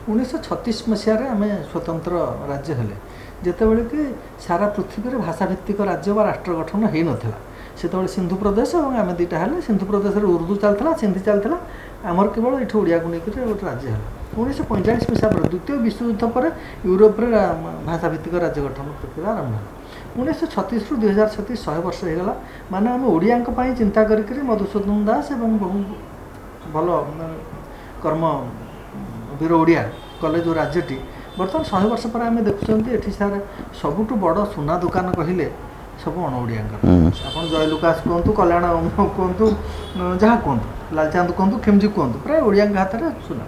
1936 ମସିହାରେ ଆମେ ସ୍ୱତନ୍ତ୍ର ରାଜ୍ୟ ହେଲେ, ଯେତେବେଳେ କି ସାରା ପୃଥିବୀରେ ଭାଷାଭିତ୍ତିକ ରାଜ୍ୟ ବା ରାଷ୍ଟ୍ର ଗଠନ ହେଇନଥିଲା। ସେତେବେଳେ ସିନ୍ଧୁ ପ୍ରଦେଶ ଏବଂ ଆମେ ଦୁଇଟା ହେଲେ। ସିନ୍ଧୁ ପ୍ରଦେଶରେ ଉର୍ଦ୍ଦୁ ଚାଲିଥିଲା, ସିନ୍ଧି ଚାଲିଥିଲା, ଆମର କେବଳ ଏଠି ଓଡ଼ିଆକୁ ନେଇକରି ଗୋଟେ ରାଜ୍ୟ ହେଲା। 1945 ମସିହା ପରେ, ଦ୍ୱିତୀୟ ବିଶ୍ୱଯୁଦ୍ଧ ପରେ ୟୁରୋପରେ ଭାଷାଭିତ୍ତିକ ରାଜ୍ୟ ଗଠନ ପ୍ରକ୍ରିୟା ଆରମ୍ଭ ହେଲା। 1936ରୁ 2036, 100 ବର୍ଷ ହେଇଗଲା। ମାନେ ଆମେ ଓଡ଼ିଆଙ୍କ ପାଇଁ ଚିନ୍ତା କରିକିରି ମଧୁସୂଦନ ଦାସ ଏବଂ ବହୁ ଭଲ କର୍ମ ବୀର ଓଡ଼ିଆ କଲେ ଯେଉଁ ରାଜ୍ୟଟି, ବର୍ତ୍ତମାନ 100 ବର୍ଷ ପରେ ଆମେ ଦେଖୁଛନ୍ତି ଏଠି ସାର୍ ସବୁଠୁ ବଡ଼ ସୁନା ଦୋକାନ କହିଲେ ସବୁ ଅଣ ଓଡ଼ିଆଙ୍କର। ଆପଣ ଜୟ ଲୁକାସ କୁହନ୍ତୁ, କଲ୍ୟାଣ କୁହନ୍ତୁ, ଯାହା କୁହନ୍ତୁ, ଲାଲଚାନ୍ଦ କୁହନ୍ତୁ, ଖିମଜି କୁହନ୍ତୁ, ପ୍ରାୟ ଓଡ଼ିଆଙ୍କ ହାତରେ ସୁନା।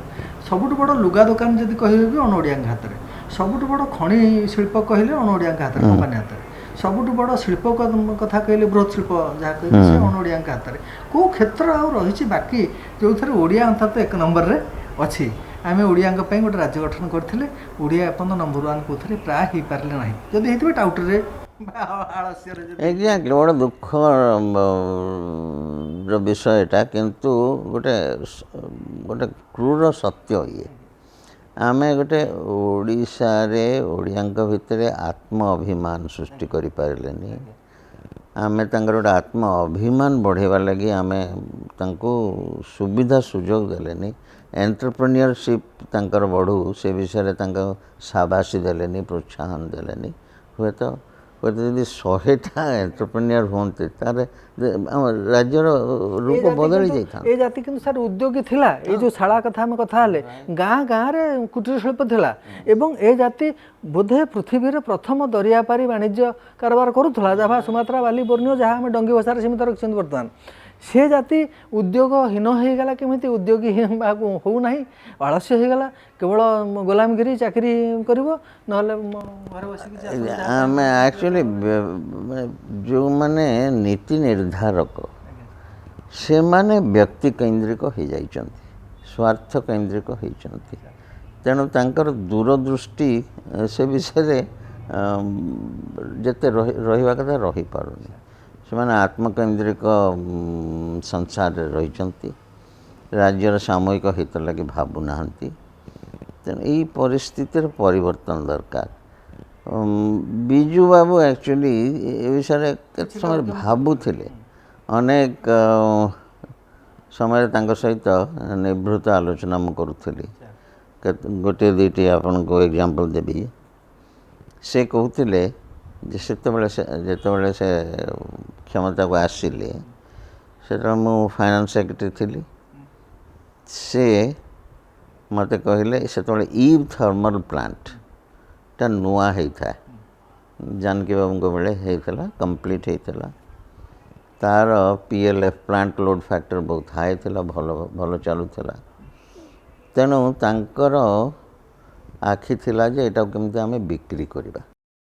ସବୁଠୁ ବଡ଼ ଲୁଗା ଦୋକାନ ଯଦି କହିବେ ବି ଅଣ ଓଡ଼ିଆଙ୍କ ହାତରେ। ସବୁଠୁ ବଡ଼ ଖଣି ଶିଳ୍ପ କହିଲେ ଅଣ ଓଡ଼ିଆଙ୍କ ହାତରେ, କମ୍ପାନୀ ହାତରେ। ସବୁଠୁ ବଡ଼ ଶିଳ୍ପ କଥା କହିଲେ, ବୃହତ ଶିଳ୍ପ ଯାହା କହିଲେ, ସେ ଅଣ ଓଡ଼ିଆଙ୍କ ହାତରେ। କେଉଁ କ୍ଷେତ୍ର ଆଉ ରହିଛି ବାକି ଯେଉଁଥିରେ ଓଡ଼ିଆ ଅନ୍ତତଃ ଏକ ନମ୍ବରରେ ଅଛି? ଆମେ ଓଡ଼ିଆଙ୍କ ପାଇଁ ଗୋଟେ ରାଜ୍ୟ ଗଠନ କରିଥିଲେ, ଓଡ଼ିଆ ଏପର୍ଯ୍ୟନ୍ତ ନମ୍ବର 1 କେଉଁଥିରେ ପ୍ରାୟ ହେଇପାରିଲେ ନାହିଁ। ଯଦି ହେଇଥିବେ ଟାଉଟରରେ। ଏକ୍ଜାକ୍ଟଲି, ବଡ଼ ଦୁଃଖ ବିଷୟ ଏଇଟା, କିନ୍ତୁ ଗୋଟେ ଗୋଟେ କ୍ରୁର ସତ୍ୟ ଇଏ। ଆମେ ଗୋଟେ ଓଡ଼ିଶାରେ ଓଡ଼ିଆଙ୍କ ଭିତରେ ଆତ୍ମ ଅଭିମାନ ସୃଷ୍ଟି କରିପାରିଲେନି। ଆମେ ତାଙ୍କର ଗୋଟେ ଆତ୍ମ ଅଭିମାନ ବଢ଼େଇବା ଲାଗି ଆମେ ତାଙ୍କୁ ସୁବିଧା ସୁଯୋଗ ଦେଲେନି। ଏଣ୍ଟରପ୍ରେନିୟରସିପ୍ ତାଙ୍କର ବଢ଼ୁ ସେ ବିଷୟରେ ତାଙ୍କ ସାବାସୀ ଦେଲେନି, ପ୍ରୋତ୍ସାହନ ଦେଲେନି। ହୁଏତ ହୁଏତ ଯଦି 100ଟା ଏଣ୍ଟରପ୍ରେନିୟର ହୁଅନ୍ତେ, ତାହେଲେ ଆମ ରାଜ୍ୟର ରୂପ ବଦଳି ଯାଇଥାନ୍ତା। ଏ ଜାତି କିନ୍ତୁ ସାର୍ ଉଦ୍ୟୋଗୀ ଥିଲା। ଏଇ ଯେଉଁ ଶାଳା କଥା ଆମେ କଥା ହେଲେ, ଗାଁ ଗାଁରେ କୁଟୀର ଶିଳ୍ପ ଥିଲା ଏବଂ ଏ ଜାତି ବୋଧେ ପୃଥିବୀରେ ପ୍ରଥମ ଦରିଆପାରି ବାଣିଜ୍ୟ କାରବାର କରୁଥିଲା, ଯାହା ସୁମାତ୍ରା, ବାଲି, ବର୍ଣ୍ଣିଓ, ଯାହା ଆମେ ଡଙ୍ଗି ଭାଷାରେ ସୀମିତ ରଖିଛନ୍ତି। ବର୍ତ୍ତମାନ ସେ ଜାତି ଉଦ୍ୟୋଗହୀନ ହେଇଗଲା କେମିତି? ଉଦ୍ୟୋଗୀ ହେଉନାହିଁ, ଆଳସ୍ୟ ହେଇଗଲା, କେବଳ ଗୋଲାମଗିରି ଚାକିରି କରିବ, ନହେଲେ ଘରେ ବସିକି। ଆମେ ଆକ୍ଚୁଆଲି ଯେଉଁମାନେ ନୀତି ନିର୍ଦ୍ଧାରକ, ସେମାନେ ବ୍ୟକ୍ତି କେନ୍ଦ୍ରିକ ହେଇଯାଇଛନ୍ତି, ସ୍ୱାର୍ଥ କେନ୍ଦ୍ରିକ ହେଇଛନ୍ତି। ତେଣୁ ତାଙ୍କର ଦୂରଦୃଷ୍ଟି ସେ ବିଷୟରେ ଯେତେ ରହିବା କଥା ରହିପାରୁନି। ସେମାନେ ଆତ୍ମକେନ୍ଦ୍ରିକ ସଂସାରରେ ରହିଛନ୍ତି, ରାଜ୍ୟର ସାମୂହିକ ହିତ ଲାଗି ଭାବୁନାହାନ୍ତି। ତେଣୁ ଏଇ ପରିସ୍ଥିତିର ପରିବର୍ତ୍ତନ ଦରକାର। ବିଜୁ ବାବୁ ଆକ୍ଚୁଆଲି ଏ ବିଷୟରେ କେତେ ସମୟରେ ଭାବୁଥିଲେ। ଅନେକ ସମୟରେ ତାଙ୍କ ସହିତ ନିଭୃତ ଆଲୋଚନା ମୁଁ କରୁଥିଲି। ଗୋଟିଏ ଦୁଇଟି ଆପଣଙ୍କୁ ଏକ୍ଜାମ୍ପଲ୍ ଦେବି। ସେ କହୁଥିଲେ ଯେ ସେତେବେଳେ ସେ ଯେତେବେଳେ ସେ କ୍ଷମତାକୁ ଆସିଲେ, ସେତେବେଳେ ମୁଁ ଫାଇନାନ୍ସ ସେକ୍ରେଟାରୀ ଥିଲି। ସେ ମୋତେ କହିଲେ, ସେତେବେଳେ ଇଭ୍ ଥର୍ମାଲ୍ ପ୍ଲାଣ୍ଟଟା ନୂଆ ହେଇଥାଏ, ଜାନକୀ ବାବୁଙ୍କ ବେଳେ ହେଇଥିଲା, କମ୍ପ୍ଲିଟ୍ ହେଇଥିଲା। ତା'ର PLF, plant load factor ବହୁତ ହାଇ ଥିଲା, ଭଲ ଭଲ ଚାଲୁଥିଲା। ତେଣୁ ତାଙ୍କର ଆଖି ଥିଲା ଯେ ଏଇଟାକୁ କେମିତି ଆମେ ବିକ୍ରି କରିବା।